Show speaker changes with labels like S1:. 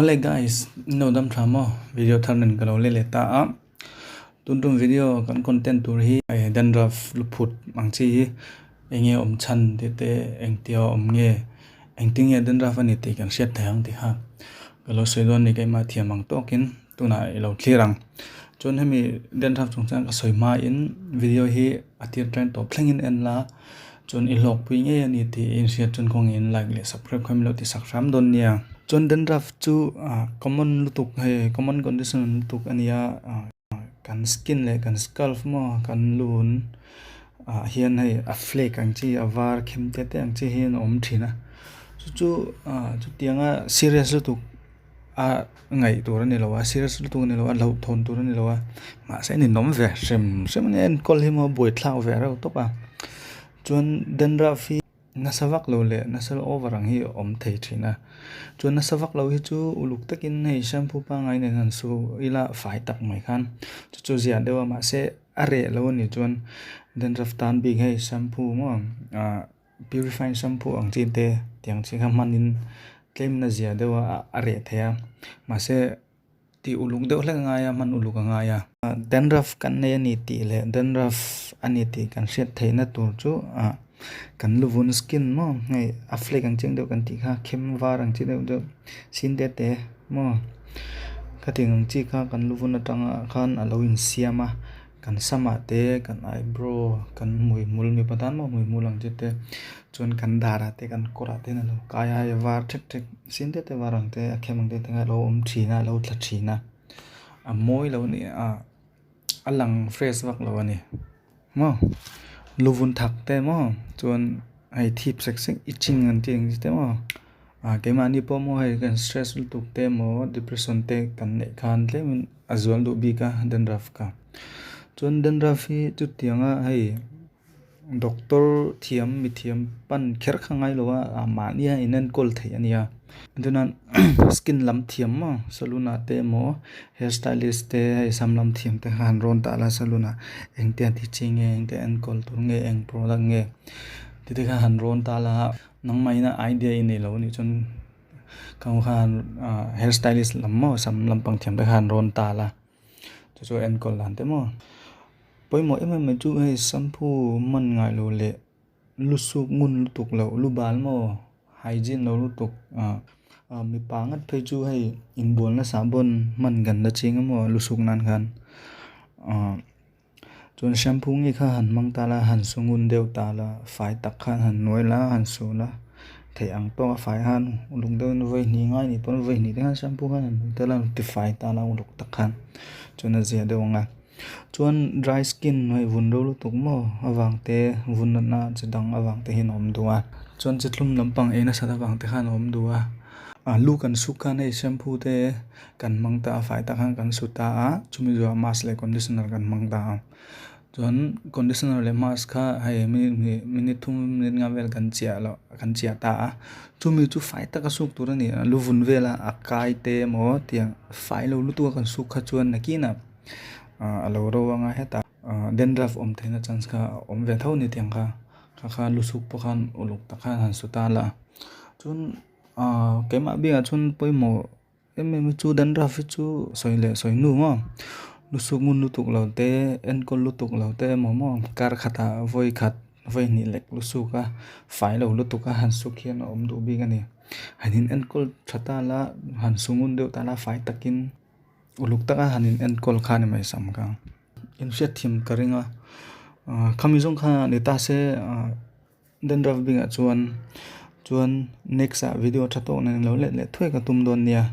S1: Awle guys, in lo dam tha maw? Video thar nen ka lo let leh ta a. Tun tum video kan content tur hi dandruff luphut ang chi hi eng nge awm chhan tih te engtia awm nge engtin nge dandruff a ni tih kan hriat thei ang tih kha ka lo sawi dawn a ni keimah thiam ang tawkin tunah i lo thlir ang. Chuan hemi dandruff chungchang ka sawi hmain video hi a tir tleng tawp thlengin en la chuan i hlawkpui ngei a ni tih i inhriat chuan kawngin like leh subscribe kha min lo ti sak hram dawn nia. Chuan dandruff chu common lutuk hei common condition lutuk a nia kan skin leh kan scalp maw kan lun ah hian hei a flake ang chi a var khem te te ang chi hian a awm thin a chu chu chutianga serious lutuk a ngaih tur a ni lo a serious lutuk a ni lo a hlauhthawn tur a ni lo a mahse a ninawm ve hrim hrim a nia enkawl hi maw buaithlak ve reuh tawp a chuan dandruff hi. Nasa vak lo leh nasa over ang hi a awm thei thin a. Chuan nasa vak lo hi chu uluk takin hei shampoo pangngai nen han su ila fai tak mai khan chu chu zia deuh a mahse a reh lo a nih chuan dandruff tan bik hei shampoo maw ah purifying shampoo ang chi te tiang chi kha hmanin tlem na zia deuh a a reh thei a mahse. Tih uluk deuh hlek a ngai a, hman uluk a ngai a. Dandruff kan nei a ni tih leh dandruff a ni tih kan hriat theihna tur chu ah kan luvun skin maw hei a flake ang chiang deuh kan tih kha khem var ang chi deuh deuh sin te te maw khatiang ang chi kha kan luvun atanga khan a lo insiam a. Kan samah te, kan eyebrow, kan hmuihmul mipa tan maw hmuihmul ang chi te chuan kan darah te kan kawrah te hian a lo kai a, hei a var thek thek sin te te var ang te a khem ang te te kha a lo awm thin a a lo tla thin a a mawi lo a ni a a lang fresh vak lo a ni maw luvun thak te maw chuan hei thip sek sek itching ang tih ang chi te maw ah keimahni pawh maw hei kan stress lutuk te emaw depression te kan neih khan tlemin. A zual duh bik a dandruff kha. Chuan dandruff hi chutianga hei doctor thiam mi thiam pan kher kha ngai lo a mahni a inenkawl theih a nia. Chuan skin lam thiam maw salon ah te emaw hair stylist te hei sam lam thiam te kha han rawn ta la salon ah engtia ti chi nge engtia enkawl tur nge eng product nge tite kha han rawn ta la nangmahina idea i nei lo a nih chuan. Kang khan hair stylist lam maw sam lampang thiam te khan rawn tal a chu chu enkawl dan te maw pawimawh em em mai chu hei shampoo hman ngai lo leh lu suk ngun lutuk loh lu bal maw hygiene lo lutuk ah mipa ngat phei chu hei inbualna sahbawn hman kan la ching a maw lu suk nan khan ah. Chuan shampoo nge kha han hmang ta la, han su ngun deuh ta la, fai tak khan han nuai la, han su la, theih ang tawk a fai khan uluk deuhin vawi hnih ngai nih pawn vawi hnih te khan shampoo khan han hmang ta la, ti fai ta la uluk tak khan chuan a zia deuh ang a. Chuan dry skin hei vun ro lutuk maw avang te vun natna chi dang avang te hian a awm duh a, chuan chi thlum lampang ei nasat avang te khan a awm duh a, lu kan suk khan hei shampoo te. Kan hmang ta a, fai tak khan kan su ta a, chumi zawhah mask leh conditioner kan hmang ta a. Chuan conditioner leh mask kha hei minute hnih minute thum minute nga vel kan chiah loh kan chiah ta a. Chumi chu fai taka suk tur a ni a, lu vun vela a kai te emaw tiang fai lo lutuk a kan suk kha chuan nakinah a lo ro anga hetah dandruff awm theihna chance kha a awm ve tho a ni tiang kha. Kha kha lu suk pawh khan uluk tak khan han su ta la. Chuan keimah bikah chuan pawimawh. Em em hi chu dandruff hi chu sawi leh sawi nu maw lusuk ngun lutuk lo te enkawl lutuk lo te emaw maw kar khatah vawi khat vawi hnih lek lusuk a fai lo lutuk a han suk hian a awm duh bik a ni han in enkawl tha ta la han su ngun deuh ta la fai takin uluk taka han in enkawl kha a ni mai sam kha inhriatthiam ka ring a khami zawng kha ni ta se. Dandruff bikah chuan chuan next ah video tha tawk nen lo let leh thuai ka tum dawn nia.